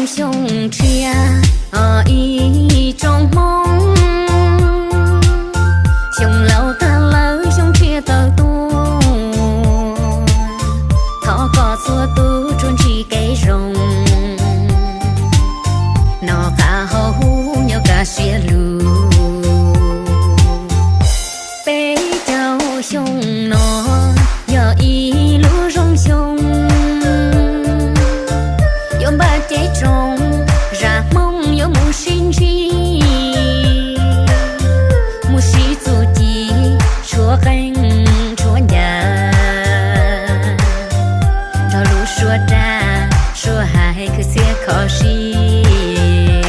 Xyoo tshiab, o, ib tsoom Hmoob, xyoo laus tag lawm xyoo tshiab tawm tuaj. Thov kom txhua tus tsuas ntsib kev zoo, noj qab haus huv nyob kaj siab lug. Peb caug xyoo no yog ib lub zoo xyoo, yuav npaj cev tsoo, zaj Hmoob yuav mus sib ntsib, mus sib txuj ci, tshuab qeej tshuab ncas, nrog lub suab raj suab hais khwv txhiaj kho siab.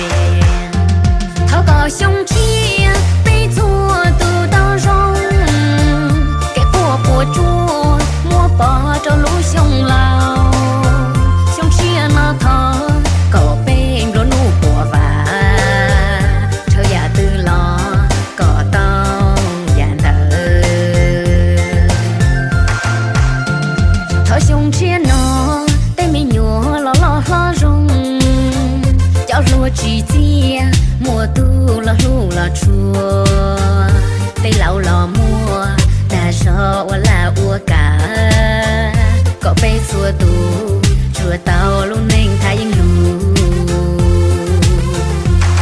Thov kom xyoo tshiab peb txhua tus tau zoo, kev quaj puas tsuaj muab pov rau lub xyoo laus. Xyoo tshiab no thov kom peb nplua nuj quas vam, ntshaw yam twg los kom tau yam ntawd. Thov xyoo tshiab no tej me nyuam los loj hlob zoo, cov hluas tsim txiaj muaj tus los hlub los tshua, tej laus los muaj dag zog ua laj ua kam, kom peb txhua tus tsuas tau lub neej thaj yeeb lug.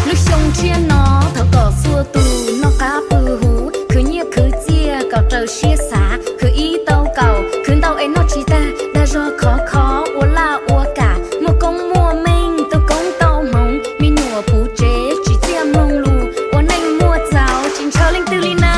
Lub xyoo tshiab no thov kom txhua tus noj qab pw huv, khwv nyiaj khwv txiaj kom raws siab xav, khwv ib tau kaum, khwv ntau es noj tsis tag, dag zog khov kho ua laj ua kam, muaj koob muaj meej tus koob tau hmoov, me nyuam puv tsev tsim txiaj mloog lus, ua neej muaj txaus tsis ntshaw leej twg li na.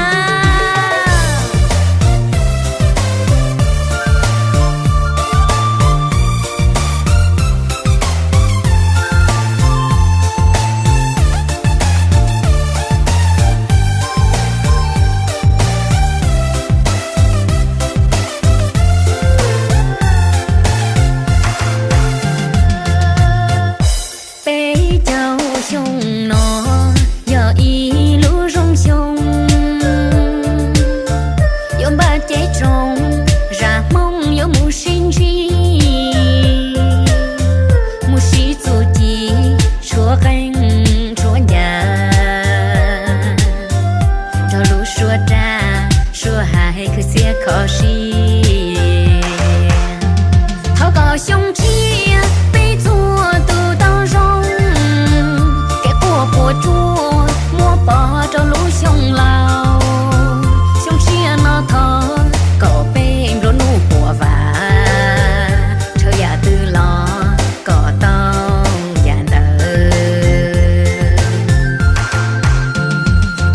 Peb caug xyoo no yog ib lub zoo xyoo, yuav npaj cev tsoo, zaj Hmoob yuav mus sib ntsib, mus sib txuj ci, tshuab qeej tshuab ncas, nrog lub suab raj suab hais khwv txhiaj kho siab. Thov kom xyoo tshiab peb txhua tus tau zoo, kev quaj puas tsuaj muab pov rau lub xyoo laus. Xyoo tshiab no thov kom peb nplua nuj quas vam, ntshaw yam twg los kom tau yam ntawd.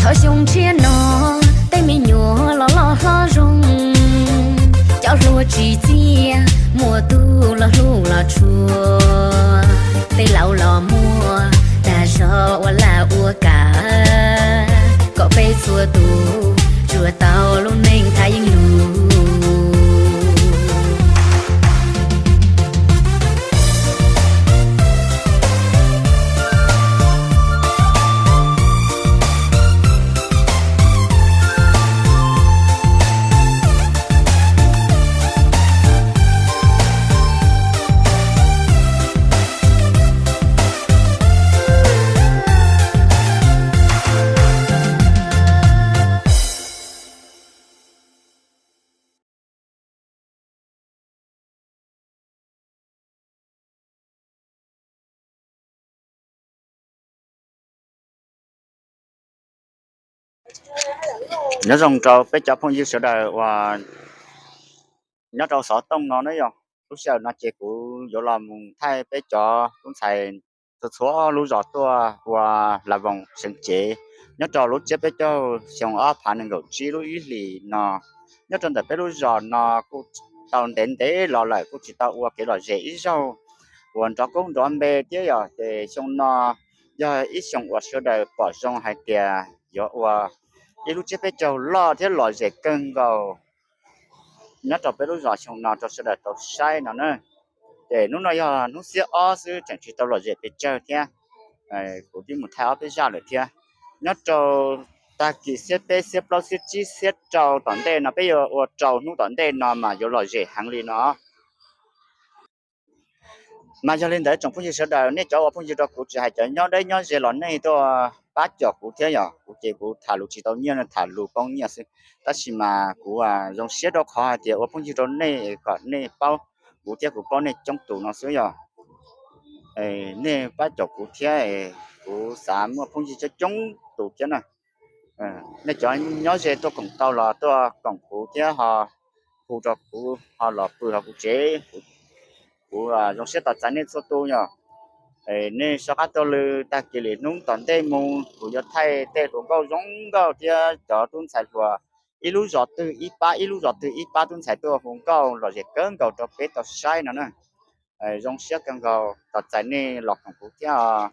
Thov xyoo tshiab no tej me nyuam los loj hlob zoo, cov hluas tsim txiaj muaj tus los hlub los tshua, tej laus los muaj dag zog ua laj ua kam, kom peb txhua tus tsuas tau lub neej thaj yeeb lug. Nyob zoo rau peb cov phooj ywg sawv daws uas nyob rau xov tooj no na yog. Lub sij hawm no ces kuv yuav los mus thaij peb cov tub ntxhais txhua txhua lub zos tuaj ua la voos seev cev nyob rau lub tsiab peb caug xyoo ob phav nees nkaum tsib lub ib hlis no. Nyob rau ntawm peb lub zos no kuj tau ntev ntev los lawm kuj tsis tau ua kev lom zem ib zaug uas nrov koob nrov npe thiab yog ces xyoo no yog ib xyoo uas sawv daws pom zoo hais tias yuav ua ib lub tsiab peb caug loj thiab lom zem kawg nkaus nyob rau peb lub zos xyoo no rau sawv daws tau saib no na. Ces hnub no yog hnub xiab ob xwb tseem tsis tau lom zem pes tsawg thiab. Kuv twb mus thaij ob peb zaj lawm thiab. Nyob rau tag kis xiab peb xiab plaub xiab tsib xiab rau tom ntej no peb yuav ua rau hnub tom ntej no mas yuav lom zem heev li no. Mas yog li ntawd tsoom phooj ywg sawv daws, nej cov ua phooj ywg rau kuv tsis hais cov nyob deb nyob ze los nej tuaj pab cawm kuv thiab yog kuv ces kuv tham lus tsis tau nyiaj, tham lus poob nyiaj xwb. Tab sis mas kuv zoo siab rau qhov hais tias ua phooj ywg rau nej kom nej paub kuv thiab kuv paub nej coob tus no xwb yog nej pab cawm kuv thiab, kuv xav muaj phooj ywg coob coob tus thiab na. Nej cov nyob ze tuaj koom tau los tuaj koom kuv thiab ho hu rau kuv ho los pw hauv kuv tsev. Kuv zoo siab tos txais nej txhua tus yog nej soj qab tuaj lw tag kis li hnub tom ntej mus kuv yuav thaij tej hluas nkauj zoo nkauj thiab cov tub ntxhais hluas ib lub zos twg ib pab ib lub zos twg ib pab tub ntxhais tuaj hu nkauj lom zem kawg nkaus rau peb tau saib no na. Zoo siab kawg nkaus tos txais nej los koom kuv thiab.